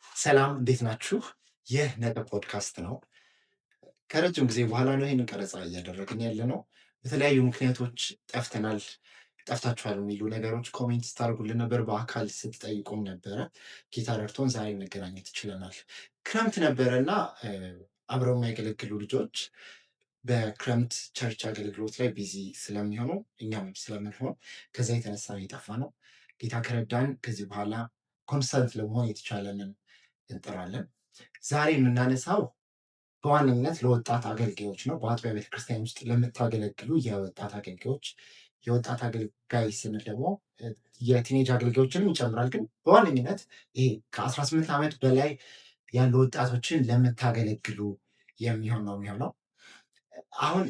ሰላም፣ እንዴት ናችሁ? ይህ ነጥብ ፖድካስት ነው። ከረጅም ጊዜ በኋላ ነው ይህንን ቀረጻ እያደረግን ያለ ነው። በተለያዩ ምክንያቶች ጠፍተናል፣ ጠፍታችኋል የሚሉ ነገሮች comment ስታደርጉልን ነበር፣ በአካል ስትጠይቁም ነበረ። ጌታ ረድቶን ዛሬ መገናኘት ችለናል። ክረምት ነበረ እና አብረው የሚያገለግሉ ልጆች በክረምት church አገልግሎት ላይ busy ስለሚሆኑ፣ እኛም ስለምንሆን ከዛ የተነሳ ነው የጠፋነው። ጌታ ከረዳን ከዚህ በኋላ constant ለመሆን የተቻለንን እንጥራለን። ዛሬ የምናነሳው በዋነኝነት ለወጣት አገልጋዮች ነው። በአጥቢያ ቤተክርስቲያን ውስጥ ለምታገለግሉ የወጣት አገልጋዮች። የወጣት አገልጋይ ስንል ደግሞ የ teenage አገልጋዮችንም ይጨምራል። ግን በዋነኝነት ይሄ ከ18 ዓመት በላይ ያሉ ወጣቶችን ለምታገለግሉ የሚሆን ነው የሚሆነው። አሁን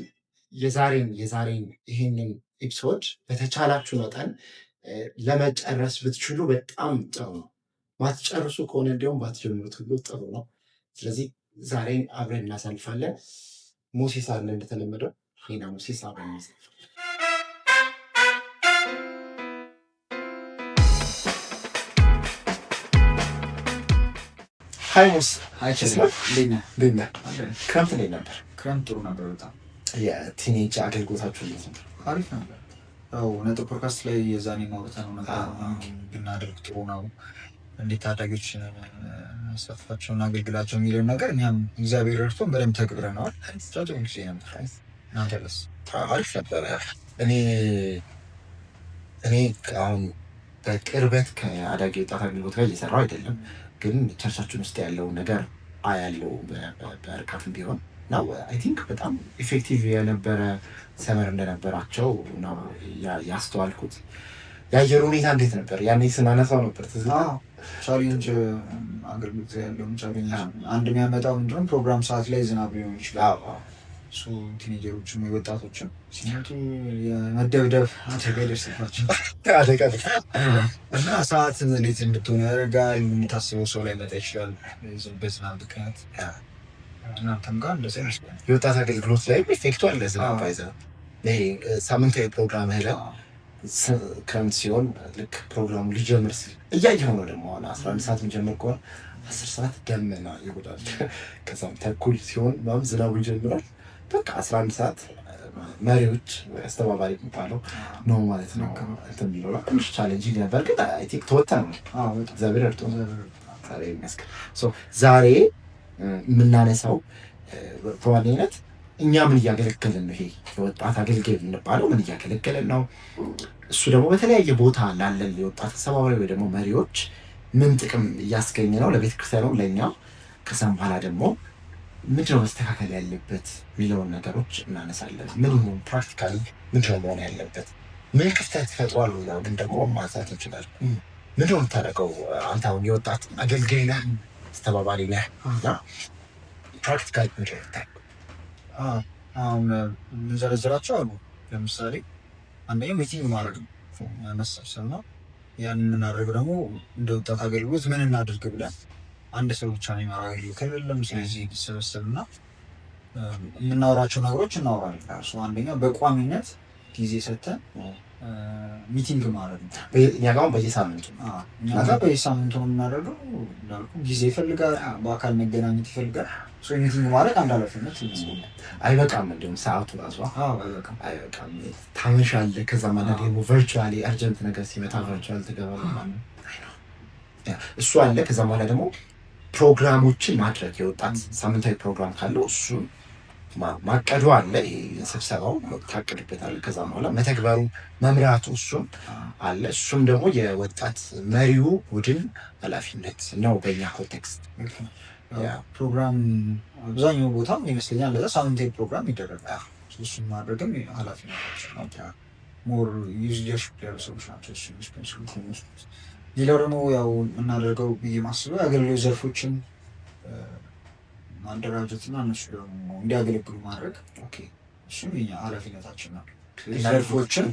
የዛሬን ይሄንን episode በተቻላችሁ መጠን ለመጨረስ ብትችሉ በጣም ጥሩ ነው። ማትጨርሱ ከሆነ እንዲሁም ባትጀምሩት ሁሉ ጥሩ ነው። ስለዚህ ዛሬን አብረን እናሳልፋለን። ሙሴስ አለ እንደተለመደው፣ እኔና ሙሴስ አብረን እናሳልፋለን። Hi ሙስ። Hi፣ እንዴት ነህ? ክረምት እንዴት ነበር? ክረምት ጥሩ ነበር በጣም። የ teenage አገልግሎታችሁ እንዴት ነበር? አሪፍ ነበር። ያው ነጥብ ፖድካስት ላይ የዛኔ ማውርተነው ነበር፣ ብናደርግ ጥሩ ነው፣ እንዴት ታዳጊዎች እናሳትፋቸው፣ እናገልግላቸው የሚለውን ነገር እኛም እግዚአብሔር ረድቶን በደንብ ተግብረነዋል። ጥሩ ጊዜ ነበር። እናንተስ? አሪፍ ነበረ። እኔ አሁን በቅርበት ከአዳጊ ወጣት አገልግሎት ጋር እየሰራሁ አይደለም፣ ግን church ኣችን ውስጥ ያለውን ነገር አያለው በርቀትም ቢሆን እና I think በጣም effective የነበረ summer እንደነበራቸው ነው ያስተዋልኩት። የአየር ሁኔታ እንዴት ነበር? ያኔ ስናነሳው ነበር፣ ትዝ Challenge፣ አገልግሎት ያለውን challenge አንድ የሚያመጣው ምንድነው፣ ፕሮግራም ሰዓት ላይ ዝናብ ሊሆን ይችላል። እሱ teenager ኦችም ወጣቶችም ሲመጡ የመደብደብ አደጋ ይደርስባቸው አደጋ እና ሰዓት late እንድትሆን ያደርጋል። የሚታስበው ሰው ላይ መጣ ይችላል በዝናብ ምክንያት። እናንተም ጋር እንደዛ ይመስላል። የወጣት አገልግሎት ላይ effect ኡ አለ። ዝናብ ይዘ ይሄ ሳምንታዊ ፕሮግራም ላይ ክረምት ሲሆን ልክ ፕሮግራሙ ሊጀምር ሲል እያየኸው ነው። ደግሞ አሁን 11 ሰዓት የሚጀምር ከሆነ 10 ሰዓት ደመና ይጎዳል። ከዛም ተኩል ሲሆን ምናምን ዝናቡ ይጀምራል። በቃ 11 ሰዓት መሪዎች አስተባባሪ የሚባለው ነው ማለት ነው እንትን የሚለው ትንሽ challenge ነበር፣ ግን I think ተወጥተነዋል። እግዚአብሔር ረድቶ ዛሬ ይመስገን። ዛሬ የምናነሳው በዋነኝነት እኛ ምን እያገለገልን ነው? ይሄ የወጣት አገልጋይ የምንባለው ምን እያገለገልን ነው? እሱ ደግሞ በተለያየ ቦታ ላለን የወጣት አስተባባሪ ወይ ደግሞ መሪዎች ምን ጥቅም እያስገኘ ነው ለቤተ ክርስቲያኑ፣ ለእኛ፣ ከዛም በኋላ ደግሞ ምንድነው መስተካከል ያለበት የሚለውን ነገሮች እናነሳለን። ምን ይሁን፣ practically ምንድነው መሆን ያለበት፣ ምን ክፍተት ፈጥሯል ግን ደግሞ ማንሳት እንችላለን። ምንድነው የምታደርገው አንተ? አሁን የወጣት አገልጋይ ነህ፣ አስተባባሪ ነህ እና practically ምንድነው የምታደርገው? አሁን የምንዘረዝራቸው አሉ። ለምሳሌ አንደኛው meeting ማድረግ ነው፣ መሰብሰብ ነው። ያን የምናደርገው ደግሞ እንደ ወጣት አገልግሎት ምን እናድርግ ብለን፣ አንድ ሰው ብቻ ነው የሚመራው አገልግሎት አይደለም። ስለዚህ ይሰበሰብና የምናወራቸው ነገሮች እናወራለን። አንደኛ በቋሚነት ጊዜ ሰተን meeting ማድረግ ነው። እኛ ጋር በየሳምንቱ። እኛ ጋር በየሳምንቱ ነው የምናደርገው። እንዳልኩ ጊዜ ይፈልጋል፣ በአካል መገናኘት ይፈልጋል። Meeting ማድረግ አንድ ኃላፊነት ይመስለኛል። አይበቃም፣ እንዲሁም ሰዓቱ ራሱ አይበቃም። አይበቃም። ታመሻለህ። ከዛ ማለት ደግሞ virtually urgent ነገር ሲመጣ virtual ትገባለህ ማለት ነው። እሱ አለ። ከዛ በኋላ ደግሞ ፕሮግራሞችን ማድረግ፣ የወጣት ሳምንታዊ ፕሮግራም ካለው እሱን ማቀዱ አለ። ስብሰባው ታቅድበታል። ከዛ በኋላ መተግበሩ፣ መምራቱ እሱም አለ። እሱም ደግሞ የወጣት መሪው ቡድን ኃላፊነት ነው በእኛ context። ፕሮግራም አብዛኛው ቦታ ይመስለኛል ለዛ ሳምንታዊ ፕሮግራም ይደረጋል። እሱን ማድረግም ኃላፊነታቸው ነው። More leadership ያሉ ሰዎች ናቸው እሱን responsibility የሚወስዱት። ሌላው ደግሞ ያው የምናደርገው ብዬ ማስበው የአገልግሎት ዘርፎችን ማደራጀት እና እነሱ ደግሞ እንዲያገለግሉ ማድረግ፣ እሱም የኛ ኃላፊነታችን ነው። ዘርፎችን፣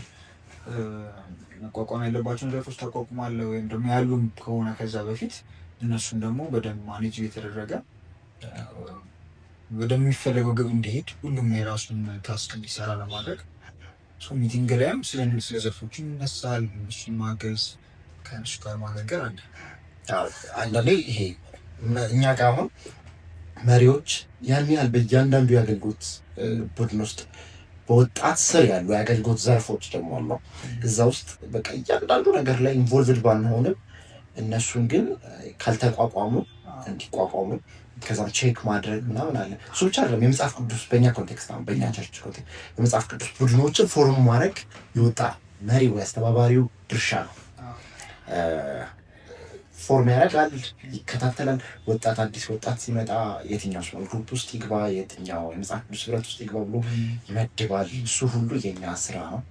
መቋቋም ያለባቸውን ዘርፎች ታቋቁማለህ ወይም ደግሞ ያሉም ከሆነ ከዛ በፊት እነሱን ደግሞ በደንብ manage እየተደረገ ወደሚፈለገው ግብ እንዲሄድ፣ ሁሉም የራሱን task እንዲሰራ ለማድረግ meeting ላይም ስለ ዘርፎቹ ይነሳል። እነሱን ማገዝ፣ ከእነሱ ጋር ማገልገል አለ። አንዳንዴ ይሄ እኛ ጋር አሁን መሪዎች ያን ያህል በእያንዳንዱ የአገልግሎት ቡድን ውስጥ በወጣት ስር ያሉ የአገልግሎት ዘርፎች ደግሞ አሉ። እዛ ውስጥ በቃ እያንዳንዱ ነገር ላይ involved ባንሆንም እነሱን ግን ካልተቋቋሙ እንዲቋቋሙ ከዛም check ማድረግ ምናምን አለ። እሱ ብቻ አይደለም። የመጽሐፍ ቅዱስ በእኛ context፣ አሁን በእኛ church context የመጽሐፍ ቅዱስ ቡድኖችን form ማድረግ የወጣት መሪ ወይ አስተባባሪው ድርሻ ነው። Form ያደርጋል፣ ይከታተላል። ወጣት፣ አዲስ ወጣት ሲመጣ የትኛው small group ውስጥ ይግባ፣ የትኛው የመጽሐፍ ቅዱስ ህብረት ውስጥ ይግባ ብሎ ይመድባል። እሱ ሁሉ የኛ ስራ ነው።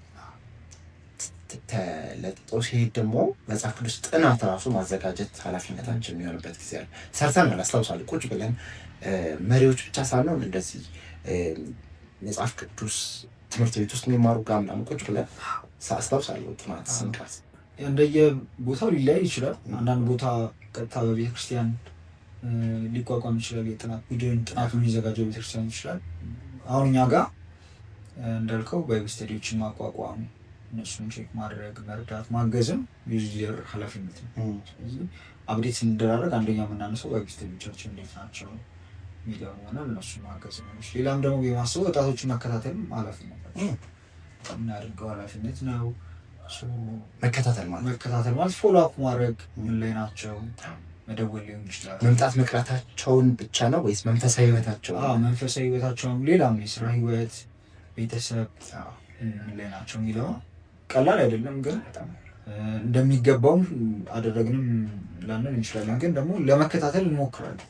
ተለጥጦ ሲሄድ ደግሞ መጽሐፍ ቅዱስ ጥናት ራሱ ማዘጋጀት ኃላፊነታችን የሚሆንበት ጊዜ አለ። ሰርተናል፣ አስታውሳለሁ። ቁጭ ብለን መሪዎች ብቻ ሳንሆን እንደዚህ መጽሐፍ ቅዱስ ትምህርት ቤት ውስጥ የሚማሩ ጋር ምናምን ቁጭ ብለን አስታውሳለሁ ጥናት ስንቀርጽ። እንደየ ቦታው ሊለያይ ይችላል። አንዳንድ ቦታ ቀጥታ በቤተክርስቲያን ሊቋቋም ይችላል። የጥናት ቡድን ጥናቱ የሚዘጋጀው ቤተክርስቲያን ይችላል። አሁን እኛ ጋር እንዳልከው Bible study ዎችን ማቋቋም፣ እነሱን check ማድረግ፣ መርዳት፣ ማገዝም youth leader ኃላፊነት ነው። ስለዚህ update ስንደራረግ አንደኛው የምናነሳው Bible study ዎቻችን እንዴት ናቸው የሚለው ሆነ እነሱን ማገዝ ነው። ሌላም ደግሞ የማስበው ወጣቶችን መከታተልም ኃላፊነት የምናደርገው ኃላፊነት ነው። መከታተል ማለት? መከታተል ማለት follow up ማድረግ፣ ምን ላይ ናቸው፣ መደወል ሊሆን ይችላል። መምጣት መቅረታቸውን ብቻ ነው ወይስ መንፈሳዊ ህይወታቸው? መንፈሳዊ ህይወታቸውን፣ ሌላም የስራ ህይወት፣ ቤተሰብ ምን ላይ ናቸው የሚለው ቀላል አይደለም፣ ግን እንደሚገባውም አደረግንም ላንን እንችላለን። ግን ደግሞ ለመከታተል እንሞክራለን።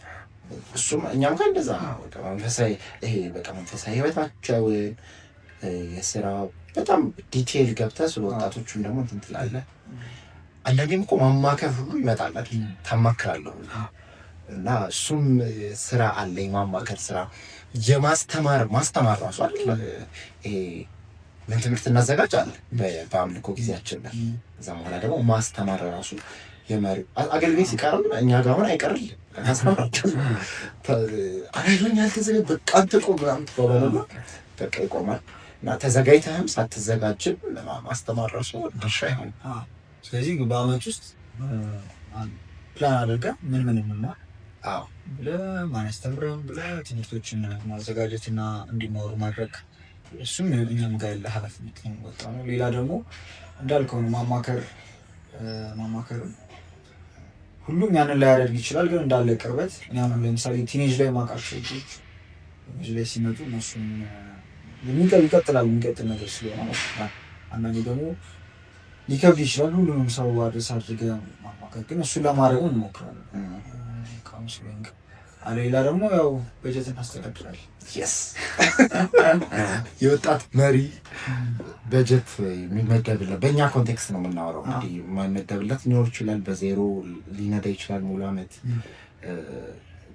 እሱም እኛም ጋር እንደዛ ነው። በቃ መንፈሳዊ ይሄ በቃ መንፈሳዊ ህይወታቸውን፣ የስራ በጣም detail ገብተህ ስለ ወጣቶቹም ደግሞ እንትን ትላለህ። አንዳንዴም እኮ ማማከር ሁሉ ይመጣል አይደል? ታማክራለህ ሁሉ እና እሱም ስራ አለኝ፣ ማማከር ስራ፣ የማስተማር ማስተማር ራሱ አይደል? ይሄ ምን ትምህርት እናዘጋጅ አለ በአምልኮ ጊዜያችን ላይ። ከዛ በኋላ ደግሞ ማስተማር ራሱ የመሪው አገልጋይ ሲቀርም እኛ ጋር አሁን አይቀርልም፣ ታስተምራቸው። አገልጋይ ያልተዘጋ በቃ አንተ ቆም ምናምን ትባባላለህ። በቃ ይቆማል እና ተዘጋጅተህም ሳትዘጋጅም ማስተማር ራሱ ድርሻ ይሆን። ስለዚህ በአመት ውስጥ ፕላን አድርገህ ምን ምን እንማር ብለህ፣ ማን ያስተምረን ብለህ ትምህርቶችን ማዘጋጀትና እንዲማሩ ማድረግ እሱም እኛም ጋር ያለ ኃላፊነት የሚወጣ ነው። ሌላ ደግሞ እንዳልከው ነው፣ ማማከር። ማማከር ሁሉም ያንን ላያደርግ ይችላል፣ ግን እንዳለ ቅርበት እኔ አሁን ለምሳሌ teenage ላይ ማውቃቸው ልጆች teenage ላይ ሲመጡ እነሱን ይቀጥላል፣ የሚቀጥል ነገር ስለሆነ። አንዳንዴ ደግሞ ሊከብድ ይችላል ሁሉንም ሰው address አድርገህ ማማከር፣ ግን እሱን ለማድረግ እንሞክራለን። Counseling አለ። ሌላ ደግሞ ያው በጀት እናስተዳድራለን። Yes፣ የወጣት መሪ በጀት የሚመደብለት፣ በእኛ context ነው የምናወራው። እንግዲህ የማይመደብለት ሊኖር ይችላል፣ በዜሮ ሊነዳ ይችላል ሙሉ ዓመት።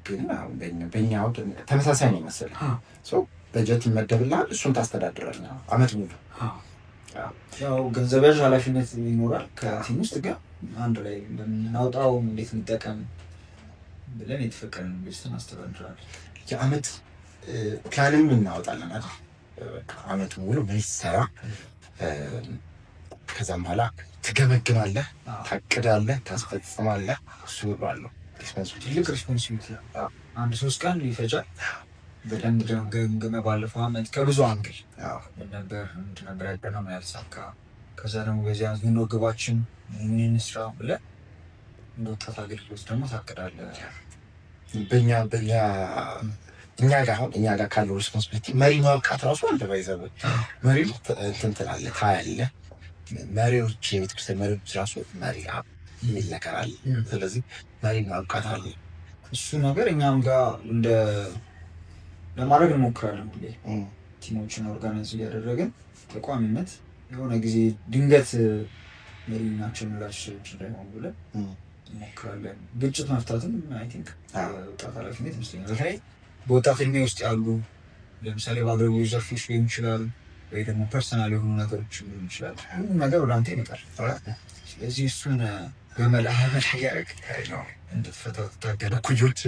ግን አሁን በእኛ አውድ ተመሳሳይ ነው መሰለኝ። So በጀት ይመደብልሃል፣ እሱን ታስተዳድራለህ ዓመት ሙሉ። ያው ገንዘብ ያዥ ኃላፊነት ይኖራል ከ team ውስጥ፣ ግን አንድ ላይ እንደምናውጣው እንዴት እንጠቀም ብለን የተፈቀደን በጀት እናስተዳድራለን። የዓመት ፕላንም እናወጣለን አይደል? በቃ ዓመቱ ሙሉ ምን ይሰራ፣ ከዛም በኋላ ትገመግማለህ፣ ታቅዳለህ፣ ታስፈጽማለህ። እሱ አለው responsibility። ትልቅ responsibility፣ አንድ 3 ቀን ይፈጃል። በደንብ ገምገመ ባለፈው ዓመት ከብዙ angle ምን ነበር፣ ምንድን ነበር ያቀድነው፣ ምን ያልተሳካ፣ ከዛ ደግሞ በዚህ ዓመት ምን ነው ግባችን፣ ምን እንስራ ብለህ እንደ ወጣት አገልግሎት ደግሞ ታቅዳለህ። በኛ እኛ ጋር አሁን እኛ ጋር ካለው responsibility መሪ ማብቃት ራሱ አለ። By the way መሪ እንትን ትላለህ፣ ታያለህ። መሪዎች፣ የቤተክርስቲያን መሪዎች ራሱ መሪ የሚል ነገር አለ። ስለዚህ መሪ ማብቃት አለ። እሱ ነገር እኛም ጋር እንደ ለማድረግ እንሞክራለን። ሁሌ team ኦችን organize እያደረግን በቋሚነት የሆነ ጊዜ ድንገት መሪ ናቸው የምላቸው ሰዎች እንዳይሆኑ ብለን እንሞክራለን። ግጭት መፍታትም I think ወጣት ኃላፊነት ይመስለኛል። በተለይ በወጣት እድሜ ውስጥ ያሉ፣ ለምሳሌ በአገልግሎት ዘርፎች ሊሆን ይችላል ወይ ደግሞ personal የሆኑ ነገሮች ሊሆን ይችላል። ሁሉም ነገር ወደ አንተ ይመጣል። ስለዚህ እሱን በመላ መላ እያደረግ እንድትፈታው ትታገላለህ። እኩዮች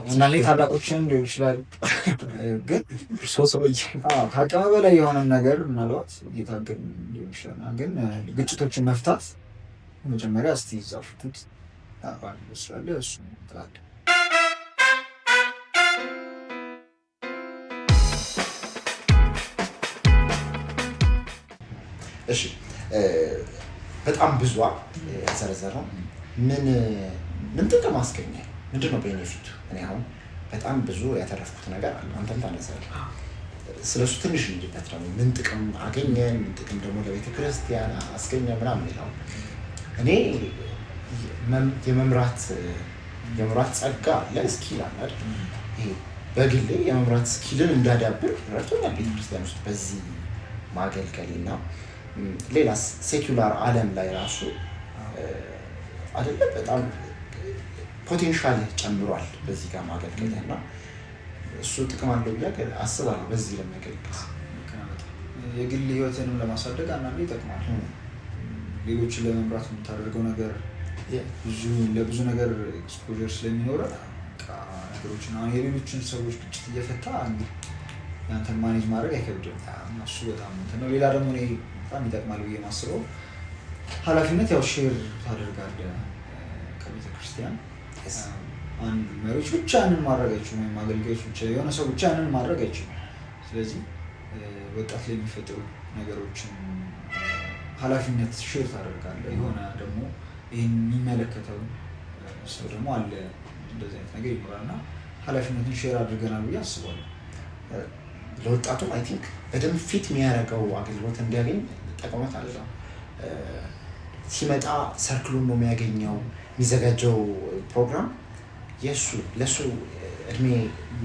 እና ላይ ታላቆችን ሊሆን ይችላል፣ ግን ሰውዬ ከአቅመ በላይ የሆነን ነገር ምናልባት እየታገል ሊሆን ይችላል። ግን ግጭቶችን መፍታት መጀመሪያ እስቲ እዛ ፍቱት ስላለ እሱ ትላለህ። እሺ፣ በጣም ብዙ ያዘረዘረው ምን ምን ጥቅም አስገኘ? ምንድን ነው benefit ኡ? እኔ አሁን በጣም ብዙ ያተረፍኩት ነገር አለ፣ አንተም ታነሳለህ። ስለሱ ትንሽ እንሂድበት ደግሞ ምን ጥቅም አገኘን፣ ምን ጥቅም ደግሞ ለቤተ ክርስቲያን አስገኘ ምናምን የሚለው። እኔ የመምራት ጸጋ አለ፣ skill አለ አይደል? ይሄ በግሌ የመምራት skill ን እንዳዳብር ረድቶኛል ቤተክርስቲያን ውስጥ በዚህ ማገልገሌ። እና ሌላ secular ዓለም ላይ ራሱ አይደለም በጣም potential ጨምሯል በዚህ ጋር ማገልገል፣ እና እሱ ጥቅም አለው ብዬ አስባለሁ በዚህ ለሚያገለግል። ልክ ነህ በጣም። የግል ህይወትንም ለማሳደግ አንዳንዴ ይጠቅማል። ሌሎችን ለመምራት የምታደርገው ነገር ብዙ ለብዙ ነገር exposure ስለሚኖረ በቃ ነገሮችን አሁን የሌሎችን ሰዎች ግጭት እየፈታ እንግዲህ ያንተን manage ማድረግ አይከብድም። እና እሱ በጣም እንትን ነው። ሌላ ደግሞ እኔ በጣም ይጠቅማል ብዬ የማስበው ኃላፊነት ያው share ታደርጋለህ ከቤተ ክርስቲያን። አንድ መሪዎች ብቻ ያንን ማድረግ አይችሉም፣ ወይም አገልጋዮች ብቻ፣ የሆነ ሰው ብቻ ያንን ማድረግ አይችሉም። ስለዚህ ወጣት ላይ የሚፈጥሩ ነገሮችን ኃላፊነት share ታደርጋለህ። የሆነ ደግሞ ይህን የሚመለከተው ሰው ደግሞ አለ፣ እንደዚህ አይነት ነገር ይኖራል እና ኃላፊነትን share አድርገናል ብዬ አስባለሁ። ለወጣቱም I think በደንብ fit የሚያደርገው አገልግሎት እንዲያገኝ ጠቅሞታል። ሲመጣ circle ኡን ነው የሚያገኘው። የሚዘጋጀው ፕሮግራም የእሱ ለእሱ እድሜ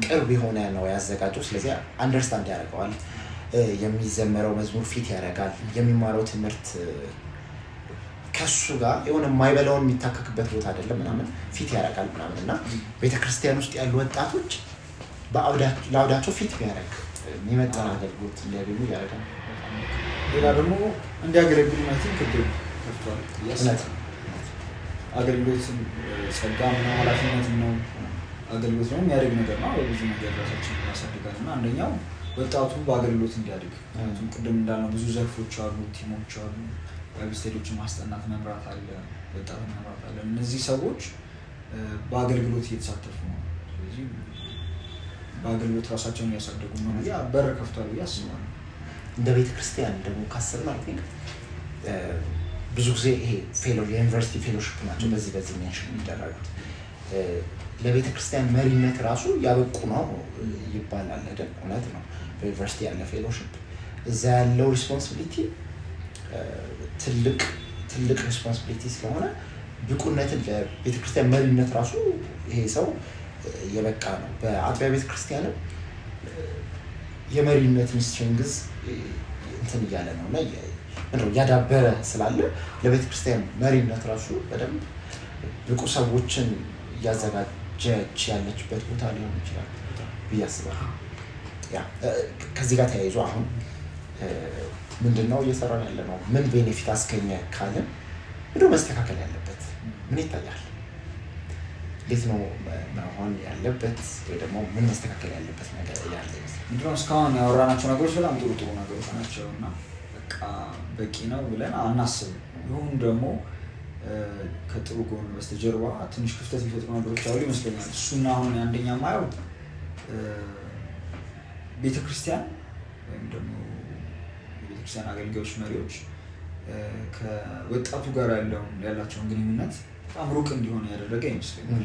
ቅርብ የሆነ ነው ያዘጋጀው። ስለዚህ understand ያደርገዋል። የሚዘመረው መዝሙር fit ያደርጋል። የሚማረው ትምህርት ከሱ ጋር የሆነ የማይበላውን የሚታከክበት ቦታ አይደለም ምናምን፣ fit ያደርጋል ምናምን። እና ቤተክርስቲያን ውስጥ ያሉ ወጣቶች ለአውዳቸው fit የሚያደርግ፣ የሚመጥን አገልግሎት እንዲያገኙ ያደርጋል። ሌላ ደግሞ እንዲያገለግሉ I think እድል ከፍቷል ብዬ እውነት አስባለሁ። አገልግሎት ጸጋም ነው፣ ኃላፊነትም ነው። አገልግሎት ደግሞ የሚያድግ ነገር ነው። በብዙ ነገር ራሳችንን ያሳድጋል እና አንደኛው ወጣቱ በአገልግሎት እንዲያድግ፣ ምክንያቱም ቅድም እንዳልነው ብዙ ዘርፎች አሉ፣ team ኦች አሉ፣ Bible study ዎችን ማስጠናት መምራት አለ፣ ወጣትን መምራት አለ። እነዚህ ሰዎች በአገልግሎት እየተሳተፉ ነው። ስለዚህ በአገልግሎት ራሳቸውን እያሳደጉ ነው ብዬ በር ከፍቷል ብዬ አስባለሁ። እንደ ቤተ ክርስቲያን ደግሞ ካሰብን I think ብዙ ጊዜ ይሄ fellow የዩኒቨርሲቲ fellowship ናቸው በዚህ mention የሚደረጉት፣ ለቤተ ክርስቲያን መሪነት ራሱ ያበቁ ነው ይባላል አይደል? እውነት ነው። በዩኒቨርሲቲ ያለ fellowship እዛ ያለው responsibility ትልቅ ትልቅ responsibility ስለሆነ ብቁነትን ለቤተ ክርስቲያን መሪነት ራሱ ይሄ ሰው የበቃ ነው። በአጥቢያ ቤተ ክርስቲያንም የመሪነትን strength እንትን እያለ ነው እና ምንድን ነው እያዳበረ ስላለ ለቤተ ክርስቲያን መሪነት ራሱ በደንብ ብቁ ሰዎችን እያዘጋጀች ያለችበት ቦታ ሊሆን ይችላል ብዬ አስባለሁ። Yeah፣ ከዚህ ጋር ተያይዞ አሁን ምንድን ነው እየሰራን ያለ ነው? ምን benefit አስገኘ ካልን ምንድን ነው መስተካከል ያለበት? ምን ይታያል? እንዴት ነው መሆን ያለበት? ወይ ደግሞ ምን መስተካከል ያለበት ነገር ያለ ይመስላል? ምንድነው፣ እስካሁን ያወራናቸው ነገሮች በጣም ጥሩ ጥሩ ነገሮች ናቸው እና በቃ በቂ ነው ብለን አናስብም። ይሁን ደግሞ ከጥሩ ጎን በስተጀርባ ትንሽ ክፍተት የሚፈጥሩ ነገሮች አሉ ይመስለኛል። እሱና አሁን አንደኛ ማየው ቤተክርስቲያን ወይም ደግሞ የቤተክርስቲያን አገልጋዮች፣ መሪዎች ከወጣቱ ጋር ያላቸውን ግንኙነት በጣም ሩቅ እንዲሆን ያደረገ ይመስለኛል።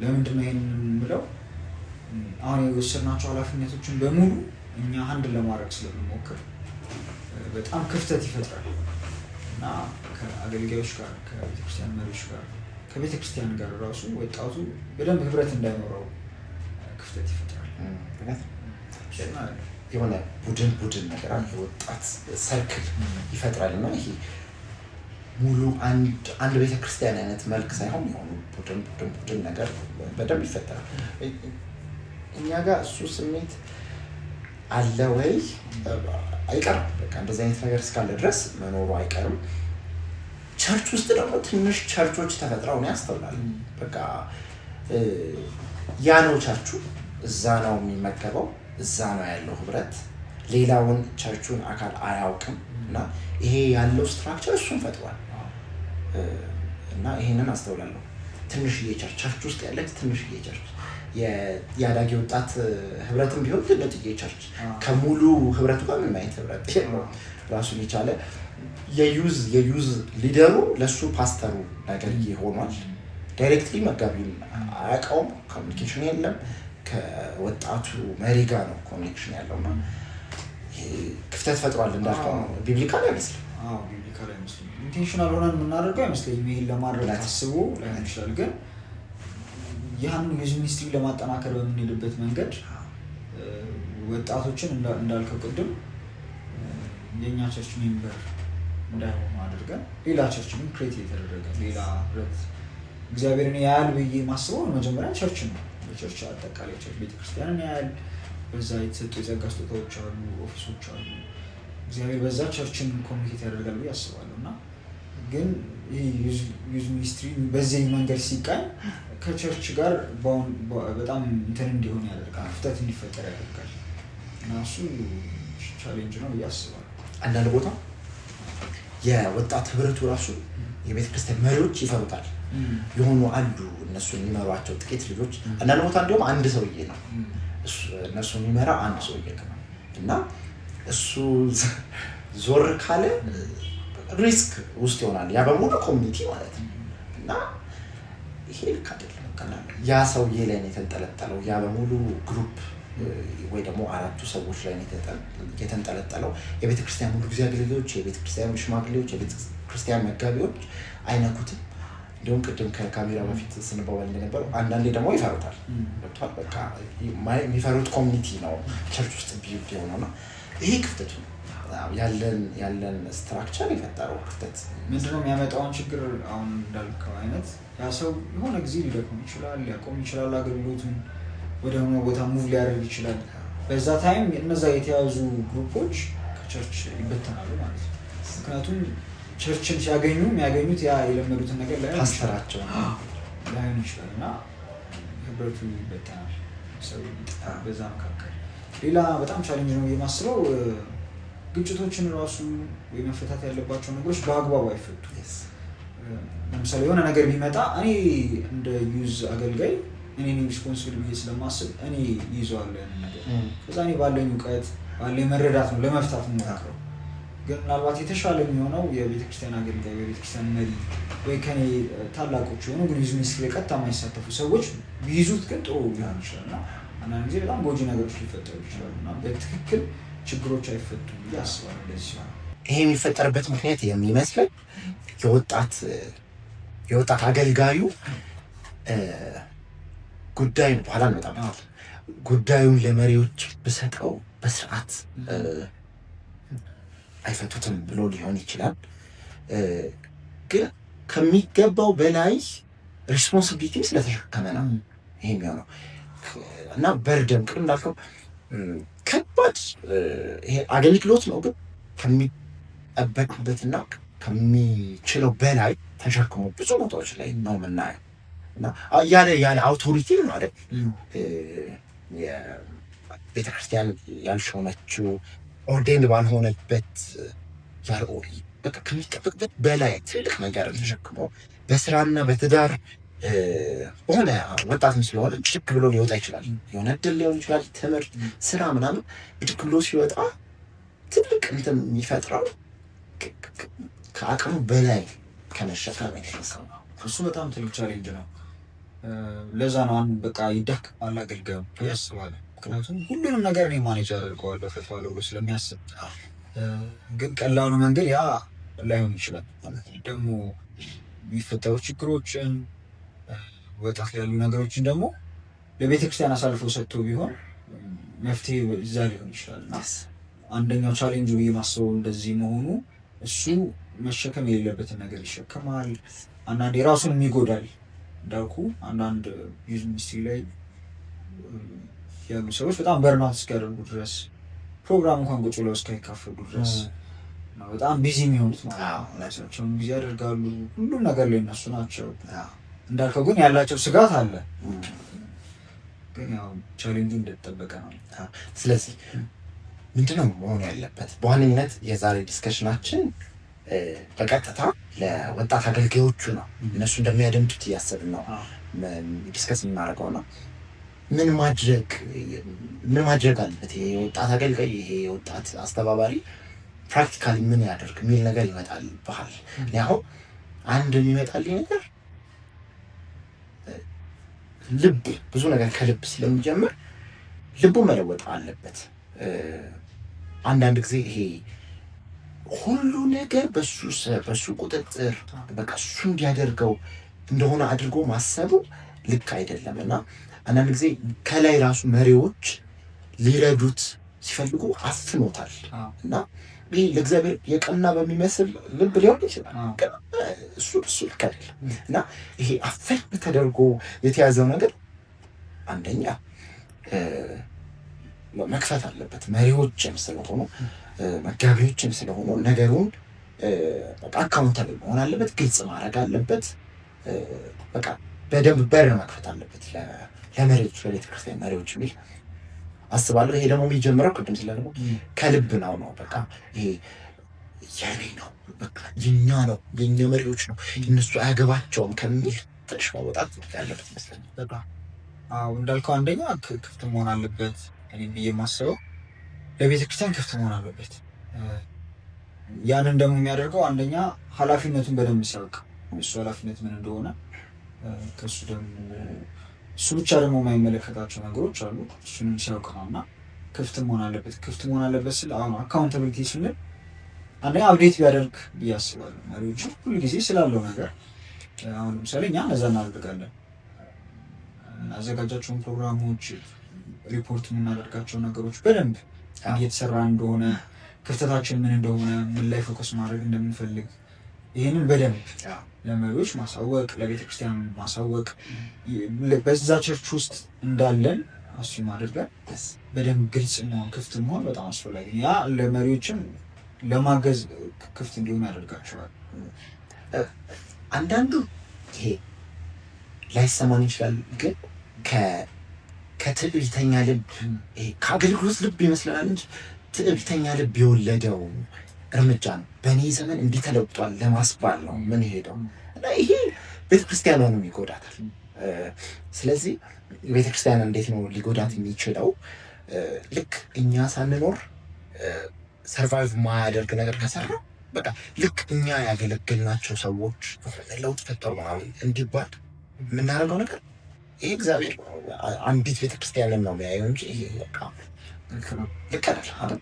ለምንድን ነው ይሄንን የምለው? አሁን የወሰድናቸው ኃላፊነቶችን በሙሉ እኛ handle ለማድረግ ስለምንሞክር በጣም ክፍተት ይፈጥራል እና ከአገልጋዮች ጋር፣ ከቤተክርስቲያን መሪዎች ጋር፣ ከቤተክርስቲያን ጋር ራሱ ወጣቱ በደንብ ህብረት እንዳይኖረው ክፍተት ይፈጥራል። እውነት ነው። እሱን አለ። የሆነ ቡድን ቡድን ነገር አለ፣ የወጣት circle ይፈጥራል እና ይሄ ሙሉ አንድ ቤተክርስቲያን አይነት መልክ ሳይሆን የሆኑ ቡድን ቡድን ቡድን ነገር በደንብ ይፈጠራል። እኛ ጋር እሱ ስሜት አለ ወይ? አይቀርም። በቃ እንደዚህ አይነት ነገር እስካለ ድረስ መኖሩ አይቀርም። Church ውስጥ ደግሞ ትንሽ ቸርቾች ተፈጥረው ነው ያስተውላል። በቃ ያ ነው ቸርቹ፣ እዛ ነው የሚመገበው፣ እዛ ነው ያለው ህብረት። ሌላውን ቸርቹን አካል አያውቅም እና ይሄ ያለው structure እሱን ፈጥሯል እና ይሄንን አስተውላለሁ። ትንሽዬ church፣ church ውስጥ ያለች ትንሽዬ church። የአዳጊ ወጣት ህብረትም ቢሆን ትንጥዬ church ከሙሉ ህብረቱ ጋር ምንም አይነት ህብረት የለውም። ራሱን የቻለ የ youth leader ኡ ለእሱ ፓስተሩ ነገር ሆኗል። Directly መጋቢውን አያውቀውም። Communication የለም። ከወጣቱ መሪ ጋር ነው connection ያለው እና ክፍተት ፈጥሯል። እንዳልከው ነው፣ biblical አይመስልም። Biblical አይመስልም። Intentional ሆነን የምናደርገው አይመስለኝም። ይሄን ለማድረግ ታስቦ ላይሆን ይችላል፣ ግን ያንን youth ministry ለማጠናከር በምንሄድበት መንገድ ወጣቶችን እንዳልከው ቅድም የእኛ church member እንዳይሆኑ አድርገን ሌላ church ግን create የተደረገ ሌላ ህብረት እግዚአብሔርን ያያል ብዬ ማስበው መጀመሪያ church ነው። በ church አጠቃላይ church ቤተክርስቲያንን ያያል። በዛ የተሰጡ የጸጋ ስጦታዎች አሉ፣ office ኦች አሉ። እግዚአብሔር በዛ church ን communicate ያደርጋል ብዬ አስባለሁ። እና ግን ይህ youth ministry በዚህ መንገድ ሲቃኝ ከ church ጋር በጣም እንትን እንዲሆን ያደርጋል፣ ክፍተት እንዲፈጠር ያደርጋል። እና እሱ challenge ነው ብዬ አስባለሁ። አንዳንድ ቦታ የወጣት ህብረቱ ራሱ የቤተክርስቲያን መሪዎች ይፈሩታል። የሆኑ አሉ እነሱ የሚመሯቸው ጥቂት ልጆች። አንዳንድ ቦታ እንዲሁም አንድ ሰውዬ ነው እነሱ የሚመራ፣ አንድ ሰውዬ ነው እና እሱ ዞር ካለ risk ውስጥ ይሆናል ያ በሙሉ community ማለት ነው። እና ይሄ ልክ አይደለም። ያ ሰውዬ ላይ ነው የተንጠለጠለው ያ በሙሉ group ወይ ደግሞ አራቱ ሰዎች ላይ ነው የተንጠለጠለው። የቤተክርስቲያን ሙሉ ጊዜ አገልጋዮች፣ የቤተክርስቲያን ሽማግሌዎች፣ የቤተክርስቲያን መጋቢዎች አይነኩትም። እንዲሁም ቅድም ከካሜራ በፊት ስንባባል እንደነበረው አንዳንዴ ደግሞ ይፈሩታል። ገብቶሃል? በቃ የሚፈሩት community ነው church ውስጥ build የሆነው። እና ይሄ ክፍተቱ ነው ያለን structure የፈጠረው ክፍተት። ምንድነው የሚያመጣውን ችግር? አሁን እንዳልከው አይነት ያ ሰው የሆነ ጊዜ ሊደክም ይችላል፣ ሊያቆም ይችላል፣ አገልግሎቱን ወደ ሆነ ቦታ move ሊያደርግ ይችላል። በዛ time እነዛ የተያዙ group ኦች ከ church ይበተናሉ ማለት ነው። ምክንያቱም church ን ሲያገኙ የሚያገኙት ያ የለመዱትን ነገር ላይሆን ፓስተራቸው ላይሆን ይችላል እና ህብረቱ ይበተናል። ሰው በዛ መካከል ሌላ በጣም challenge ነው የማስበው ግጭቶችን ራሱ ወይ መፈታት ያለባቸው ነገሮች በአግባቡ አይፈቱም። ለምሳሌ የሆነ ነገር ቢመጣ እኔ እንደ youth አገልጋይ እኔ ነኝ responsible ብዬ ስለማስብ እኔ ይዘዋለሁ ያንን ነገር። ከዛ እኔ ባለኝ እውቀት ባለኝ መረዳት ነው ለመፍታት የምሞክረው። ግን ምናልባት የተሻለ የሚሆነው የቤተክርስቲያን አገልጋይ፣ የቤተክርስቲያን መሪ ወይ ከኔ ታላቆች የሆኑ ግን youth ministry ላይ ቀጥታ የማይሳተፉ ሰዎች ቢይዙት ግን ጥሩ ሊሆን ይችላል። እና አንዳንድ ጊዜ በጣም ጎጂ ነገሮች ሊፈጠሩ ይችላሉ እና በትክክል ችግሮች አይፈቱም ብዬ አስባለሁ እንደዚህ ሲሆን። ይሄ የሚፈጠርበት ምክንያት የሚመስለኝ የወጣት አገልጋዩ ጉዳዩን፣ በኋላ እንመጣበታል፣ ጉዳዩን ለመሪዎች ብሰጠው በስርዓት አይፈቱትም ብሎ ሊሆን ይችላል። ግን ከሚገባው በላይ responsibility ስለተሸከመ ነው ይሄ የሚሆነው። እና burden ቅድም እንዳልከው ከባድ ይሄ አገልግሎት ነው፣ ግን ከሚጠበቅበትና ከሚችለው በላይ ተሸክሞ ብዙ ቦታዎች ላይ ነው የምናየው። እና ያለ authority ነው አይደል፣ ቤተክርስቲያን ያልሾመችው፣ ordained ባልሆነበት፣ በቃ ከሚጠበቅበት በላይ ትልቅ ነገር ተሸክሞ በስራና በትዳር በሆነ ወጣትም ስለሆነ ብድግ ብሎ ሊወጣ ይችላል። የሆነ እድል ሊሆን ይችላል፣ ትምህርት፣ ስራ ምናምን ብድግ ብሎ ሲወጣ ትልቅ እንትን የሚፈጥረው ከአቅሙ በላይ ከመሸከም የተነሳ ነው። እሱ በጣም ትልቅ challenge ነው። ለዛ ነው አሁን በቃ ይዳክማል አገልጋዩ ያስባል። ምክንያቱም ሁሉንም ነገር እኔ manage አደርገዋለሁ፣ እፈታዋለሁ ብሎ ስለሚያስብ፣ ግን ቀላሉ መንገድ ያ ላይሆን ይችላል። ደግሞ የሚፈጠሩ ችግሮችን፣ ወጣት ላይ ያሉ ነገሮችን ደግሞ ለቤተክርስቲያን አሳልፎ ሰጥቶ ቢሆን መፍትሄ እዛ ሊሆን ይችላል። እና አንደኛው ቻሌንጁ ብዬ ማስበው እንደዚህ መሆኑ እሱ መሸከም የሌለበትን ነገር ይሸከማል። አንዳንዴ ራሱንም ይጎዳል። እንዳልኩ አንዳንድ youth ministry ላይ ያሉ ሰዎች በጣም burnout እስኪያደርጉ ድረስ፣ ፕሮግራም እንኳን ቁጭ ብለው እስካይካፈሉ ድረስ ነው በጣም busy የሚሆኑት ማለት ነው። ራሳቸውን busy ያደርጋሉ። ሁሉም ነገር ላይ እነሱ ናቸው። እንዳልከው ግን ያላቸው ስጋት አለ። ግን ያው ቻሌንጁ እንደተጠበቀ ነው። ስለዚህ ምንድነው መሆን ያለበት? በዋነኝነት የዛሬ discussion ኣችን በቀጥታ ለወጣት አገልጋዮቹ ነው። እነሱ እንደሚያደምጡት እያሰብን ነው discuss የምናደርገው ነው። ምን ማድረግ አለበት ይሄ የወጣት አገልጋይ፣ ይሄ የወጣት አስተባባሪ practically ምን ያደርግ የሚል ነገር ይመጣል ባህል። እኔ አሁን አንድ የሚመጣልኝ ነገር ልብ፣ ብዙ ነገር ከልብ ስለሚጀምር ልቡ መለወጥ አለበት። አንዳንድ ጊዜ ይሄ ሁሉ ነገር በሱ ቁጥጥር፣ በቃ እሱ እንዲያደርገው እንደሆነ አድርጎ ማሰቡ ልክ አይደለም። እና አንዳንድ ጊዜ ከላይ ራሱ መሪዎች ሊረዱት ሲፈልጉ አፍኖታል። እና ይህ ለእግዚአብሔር የቀና በሚመስል ልብ ሊሆን ይችላል፣ ግን እሱ ልክ አይደለም። እና ይሄ አፈን ተደርጎ የተያዘው ነገር አንደኛ መክፈት አለበት። መሪዎችም ስለሆኑ፣ መጋቢዎችም ስለሆኑ ነገሩን accountable መሆን አለበት፣ ግልጽ ማድረግ አለበት። በቃ በደንብ በር መክፈት አለበት ለመሪዎች፣ ለቤተክርስቲያን መሪዎች የሚል አስባለሁ። ይሄ ደግሞ የሚጀምረው ቅድም ስለ ደግሞ ከልብ ነው። በቃ ይሄ የኔ ነው፣ በቃ የኛ ነው፣ የኛ መሪዎች ነው፣ እነሱ አያገባቸውም ከሚል ትንሽ መውጣት ያለበት ይመስለኛል። በጣም አዎ፣ እንዳልከው አንደኛ ክፍት መሆን አለበት። እኔ ብዬ የማስበው ለቤተ ክርስቲያን ክፍት መሆን አለበት። ያንን ደግሞ የሚያደርገው አንደኛ ኃላፊነቱን በደንብ ሲያውቅ፣ እሱ ኃላፊነት ምን እንደሆነ፣ ከእሱ ደግሞ እሱ ብቻ ደግሞ የማይመለከታቸው ነገሮች አሉ። እሱንም ሲያውቅ ነው። እና ክፍት መሆን አለበት። ክፍት መሆን አለበት ስል አሁን accountability ስንል አንደኛ update ቢያደርግ ብዬ አስባለሁ። መሪዎቹ ሁሉ ጊዜ ስላለው ነገር፣ አሁን ለምሳሌ እኛ እነዛ እናደርጋለን። እናዘጋጃቸውን ፕሮግራሞች፣ ሪፖርት የምናደርጋቸው ነገሮች በደንብ እየተሰራ እንደሆነ፣ ክፍተታችን ምን እንደሆነ፣ ምን ላይ focus ማድረግ እንደምንፈልግ ይህንን በደንብ ለመሪዎች ማሳወቅ፣ ለቤተክርስቲያን ማሳወቅ፣ በዛ church ውስጥ እንዳለን assume አድርገን በደንብ ግልጽ መሆን፣ ክፍት መሆን በጣም አስፈላጊ ነው። ያ ለመሪዎችም ለማገዝ ክፍት እንዲሆኑ ያደርጋቸዋል። አንዳንዱ ይሄ ላይሰማን ይችላል፣ ግን ከትዕቢተኛ ልብ፣ ይሄ ከአገልግሎት ልብ ይመስለናል እንጂ ትዕቢተኛ ልብ የወለደው እርምጃ ነው። በእኔ ዘመን እንዲህ ተለውጧል ለማስባል ነው ምን ሄደው። እና ይሄ ቤተክርስቲያኗንም ይጎዳታል። ስለዚህ ቤተክርስቲያን እንዴት ነው ሊጎዳት የሚችለው? ልክ እኛ ሳንኖር survive ማያደርግ ነገር ከሰራ፣ በቃ ልክ እኛ ያገለገልናቸው ሰዎች ለውጥ ፈጠሩ ምናምን እንዲባል የምናደርገው ነገር፣ ይሄ እግዚአብሔር አንዲት ቤተክርስቲያንን ነው የሚያየው እንጂ ይሄ በቃ ልክ አይደለም።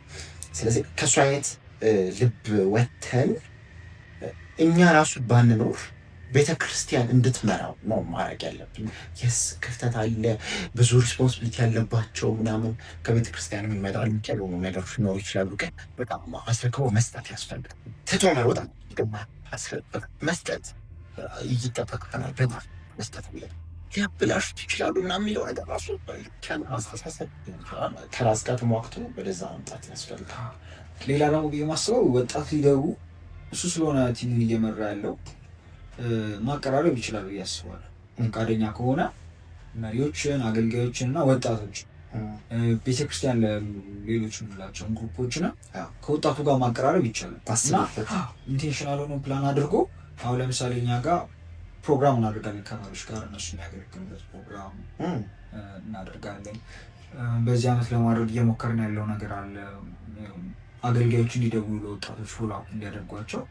ስለዚህ ከእሱ አይነት ልብ ወተን እኛ ራሱ ባንኖር ቤተ ክርስቲያን እንድትመራው ነው ማድረግ ያለብን። Yes፣ ክፍተት አለ፣ ብዙ responsibility ያለባቸው ምናምን ከቤተ ክርስቲያን የሚመጣ ልክ ያልሆኑ ነገሮች ሊኖሩ ይችላሉ። ግን በጣም አስረክቦ መስጠት ያስፈልጋል። ትቶ መሮጥ መስጠት ይጠበቅብናል። በጣም መስጠት አለብን። ሊያበላሹት ይችላሉ ምናምን የሚለው ነገር ራሱ አስተሳሰብ ከራስ ጋር ተሟግቶ ወደዛ መምጣት ያስፈልጋል። ሌላ ደግሞ ብዬ ማስበው ወጣት leader ኡ እሱ ስለሆነ team ኡን እየመራ ያለው ማቀራረብ ይችላል ብዬ አስባለሁ። ፈቃደኛ ከሆነ መሪዎችን፣ አገልጋዮችን እና ወጣቶች፣ ቤተክርስቲያን ለሌሎች የምንላቸውን group ኦችን ከወጣቱ ጋር ማቀራረብ ይቻላል እና intentional ሆኖ ፕላን አድርጎ፣ አሁን ለምሳሌ እኛ ጋር ፕሮግራም እናደርጋለን ከመሪዎች ጋር፣ እነሱ የሚያገለግሉበት ፕሮግራም እናደርጋለን። በዚህ ዓመት ለማድረግ እየሞከርን ያለው ነገር አለ። አገልጋዮች እንዲደውሉ ለወጣቶች follow up እንዲያደርጓቸው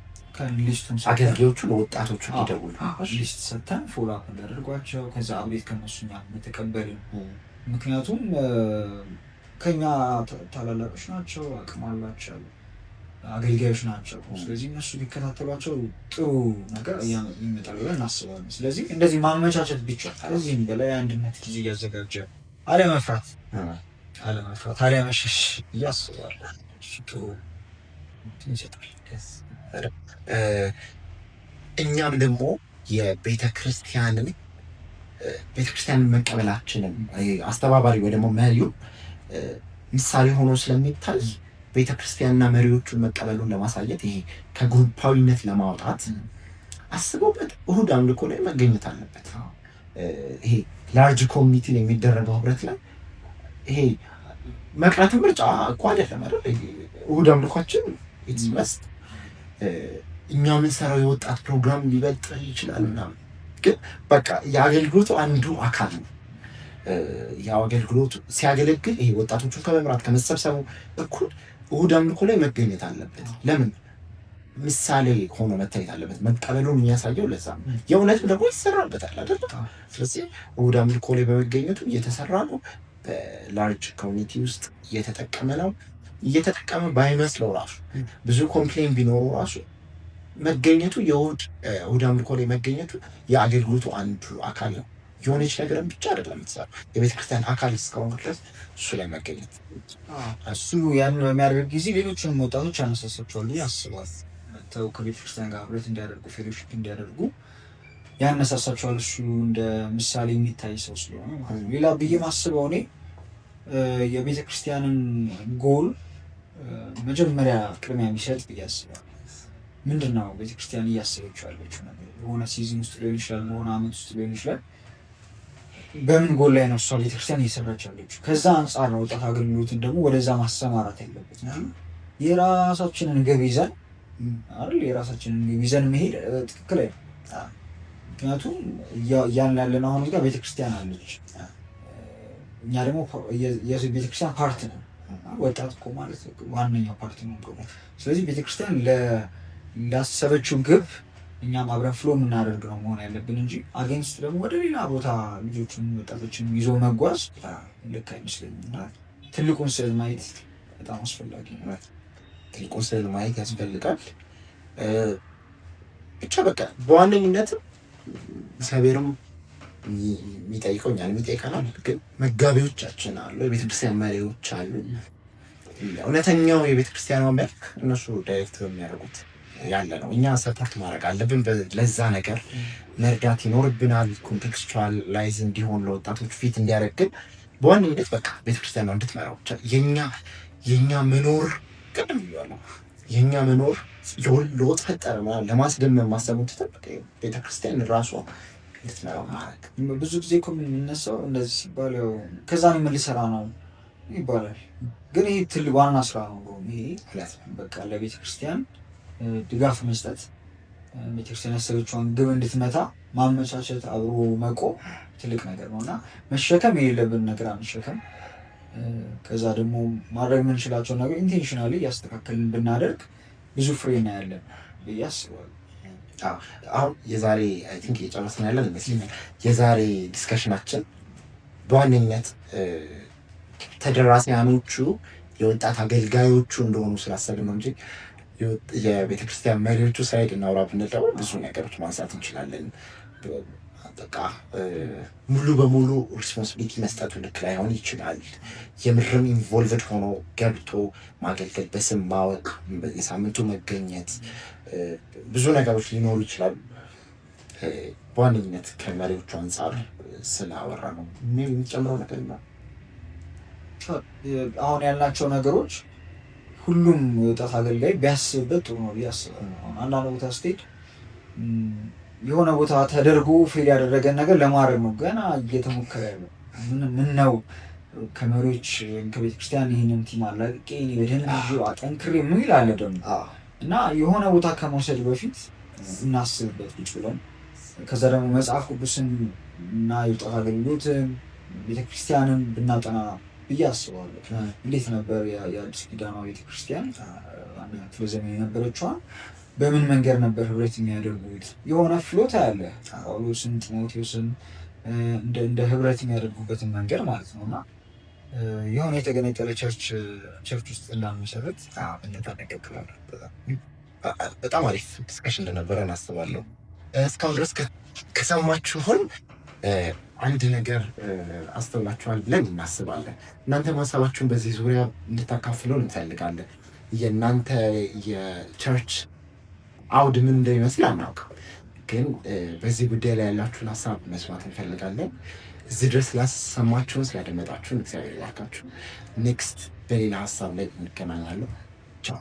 list ኡን አገልጋዮቹ ለወጣቶቹ እንዲደውሉ list ሰጥተን follow up እንዲያደርጓቸው፣ ከዛ update ከነሱ እኛ የተቀበልን፣ ምክንያቱም ከኛ ታላላቆች ናቸው፣ አቅም አላቸው፣ አገልጋዮች ናቸው። ስለዚህ እነሱ ቢከታተሏቸው ጥሩ ነገር ይመጣል ብለን እናስባለን። ስለዚህ እንደዚህ ማመቻቸት ቢቻል፣ ከዚህም በላይ አንድነት ጊዜ እያዘጋጀ አለመፍራት፣ አለመሸሽ እያስባለሁ። እሱ ጥሩ ይሰጣል። እኛም ደግሞ የቤተ ክርስቲያንን ቤተ ክርስቲያንን መቀበላችንን አስተባባሪ ወይ ደግሞ መሪው ምሳሌ ሆኖ ስለሚታይ ቤተ ክርስቲያንና መሪዎቹን መቀበሉን ለማሳየት፣ ይሄ ከ group ኣዊነት ለማውጣት አስበውበት እሁድ አምልኮ ላይ መገኘት አለበት። ይሄ large community ላይ የሚደረገው ህብረት ላይ ይሄ መቅረት ምርጫ እኮ አይደለም አይደል? እሁድ አምልኳችን it's must። እኛ የምንሰራው የወጣት ፕሮግራም ሊበልጥ ይችላል ምናምን፣ ግን በቃ የአገልግሎቱ አንዱ አካል ነው። ያው አገልግሎት ሲያገለግል ይሄ ወጣቶቹን ከመምራት ከመሰብሰቡ እኩል እሁድ አምልኮ ላይ መገኘት አለበት። ለምን ምሳሌ ሆኖ መታየት አለበት። መቀበሉን የሚያሳየው ለዛ ነው። የእውነትም ደግሞ ይሰራበታል አይደለ? ስለዚህ እሁድ አምልኮ ላይ በመገኘቱ እየተሰራ ነው። በ large community ውስጥ እየተጠቀመ ነው። እየተጠቀመ ባይመስለው ራሱ ብዙ complain ቢኖሩ ራሱ መገኘቱ የእሁድ እሁድ አምልኮ ላይ መገኘቱ የአገልግሎቱ አንዱ አካል ነው። የሆነች ነገርን ብቻ አይደለም የምትሰራው፣ የቤተክርስቲያን አካል እስከሆነ ድረስ እሱ ላይ መገኘት እሱ ያንን በሚያደርግ ጊዜ ሌሎችንም ወጣቶች ያነሳሳቸዋል ብዬ አስባለሁ። መጥተው ከቤተክርስቲያን ጋር ህብረት እንዲያደርጉ፣ fellowship እንዲያደርጉ ያነሳሳቸዋል። እሱ እንደ ምሳሌ የሚታይ ሰው ስለሆነ ማለት ነው። ሌላ ብዬ ማስበው እኔ የቤተክርስቲያንን ጎል መጀመሪያ ቅድሚያ የሚሰጥ ብዬ አስባለሁ። ምንድን ነው ቤተክርስቲያን እያሰበችው ያለችው ነገር? በሆነ season ውስጥ ሊሆን ይችላል፣ በሆነ አመት ውስጥ ሊሆን ይችላል። በምን ጎል ላይ ነው እሷ ቤተክርስቲያን እየሰራች ያለችው? ከዛ አንጻር ነው ወጣት አገልግሎትን ደግሞ ወደዛ ማሰማራት ያለበት እንጂ የራሳችንን ግብ ይዘን አይደል፣ የራሳችንን ግብ ይዘን መሄድ ትክክል አይደለም። ምክንያቱም እያልን ያለን አሁን እዚህ ጋር ቤተክርስቲያን አለች፣ እኛ ደግሞ የቤተክርስቲያን part ነን። ወጣት እኮ ማለት ዋነኛው part ነው። ስለዚህ ቤተክርስቲያን ላሰበችው ግብ እኛም አብረን flow የምናደርግ ነው መሆን ያለብን እንጂ against ደግሞ ወደ ሌላ ቦታ ልጆችን ወጣቶችን ይዞ መጓዝ ልክ አይመስለኝም። እና ትልቁን ስዕል ማየት በጣም አስፈላጊ ነው። ትልቁን ስዕል ማየት ያስፈልጋል። ብቻ በቃ በዋነኝነትም እግዚአብሔርም የሚጠይቀው እኛንም ይጠይቀናል። ግን መጋቢዎቻችን አሉ፣ የቤተክርስቲያን መሪዎች አሉ። እውነተኛው የቤተክርስቲያኗ መልክ እነሱ direct በሚያደርጉት ያለ ነው። እኛ support ማድረግ አለብን። ለዛ ነገር መርዳት ይኖርብናል። contextualize እንዲሆን ለወጣቶች ፊት እንዲያደርግ ግን በዋነኝነት በቃ ቤተክርስቲያኗ እንድትመራው ብቻ የኛ መኖር፣ ቅድም ብያለሁ፣ የኛ መኖር ለውጥ ፈጠረ ምናምን ለማስደመም ማሰቡን ትተን በቃ ቤተክርስቲያን ራሷ እንድትመራው ማድረግ። ብዙ ጊዜ እኮ የምንነሳው እንደዚህ ሲባል ያው ከዛ ነው ምን ሊሰራ ነው ይባላል። ግን ይሄ ትልቅ ዋና ስራ ነው። ይሄ በቃ ለቤተክርስቲያን ድጋፍ መስጠት፣ ቤተክርስቲያን ያሰበችውን ግብ እንድትመታ ማመቻቸት፣ አብሮ መቆም ትልቅ ነገር ነው እና መሸከም የሌለብን ነገር አንሸከም። ከዛ ደግሞ ማድረግ የምንችላቸውን ነገር intentionally እያስተካከልን ብናደርግ ብዙ ፍሬ እናያለን ብዬ አስባለሁ። አሁን የዛሬ I think እየጨረስን ያለን ይመስለኛል። የዛሬ discussion ኣችን በዋነኝነት ተደራሲያኖቹ የወጣት አገልጋዮቹ እንደሆኑ ስላሰብን ነው እንጂ የቤተክርስቲያን መሪዎቹ side እናውራ ብንል ደግሞ ብዙ ነገሮች ማንሳት እንችላለን። በቃ ሙሉ በሙሉ responsibility መስጠቱ ልክ ላይሆን ይችላል። የምርም involved ሆኖ ገብቶ ማገልገል፣ በስም ማወቅ፣ የሳምንቱ መገኘት፣ ብዙ ነገሮች ሊኖሩ ይችላሉ። በዋነኝነት ከመሪዎቹ አንጻር ስላወራ ነው። የሚጨምረው ነገር ነው። አሁን ያልናቸው ነገሮች ሁሉም የወጣት አገልጋይ ቢያስብበት ጥሩ ነው ብዬ አስባለሁ። አሁን አንዳንድ ቦታ ስትሄድ የሆነ ቦታ ተደርጎ fail ያደረገን ነገር ለማድረግ ነው ገና እየተሞከረ ያለው። ምን ነው ከመሪዎች ወይም ከቤተክርስቲያን ይህንን team አላቅቄ እኔ በደንብ ይዤው አጠንክሬ ምን ይላል ደግሞ እና የሆነ ቦታ ከመውሰድ በፊት እናስብበት ቁጭ ብለን። ከዛ ደግሞ መጽሐፍ ቅዱስን እና የወጣት አገልግሎትን ቤተክርስቲያንን ብናጠና ብዬ አስባለሁ። እንዴት ነበር የአዲስ ኪዳኗ ቤተክርስቲያን አንደኛ ክፍለ ዘመን የነበረችዋን በምን መንገድ ነበር ህብረት የሚያደርጉት? የሆነ flow አለ፣ ጳውሎስን ጢሞቴዎስን እንደ ህብረት የሚያደርጉበትን መንገድ ማለት ነው። እና የሆነ የተገነጠለ church ውስጥ እንዳንመሰረት እንጠነቀቅ። በጣም አሪፍ discussion እንደነበረ እናስባለሁ። እስካሁን ድረስ ከሰማችሁን አንድ ነገር አስተውላችኋል ብለን እናስባለን። እናንተ ሀሳባችሁን በዚህ ዙሪያ እንድታካፍሉን እንፈልጋለን። የእናንተ የ church አውድ ምን እንደሚመስል አናውቅም፣ ግን በዚህ ጉዳይ ላይ ያላችሁን ሀሳብ መስማት እንፈልጋለን። እዚህ ድረስ ስላሰማችሁን ስላደመጣችሁን እግዚአብሔር ይባርካችሁ። Next በሌላ ሀሳብ ላይ እንገናኛለን። ቻው።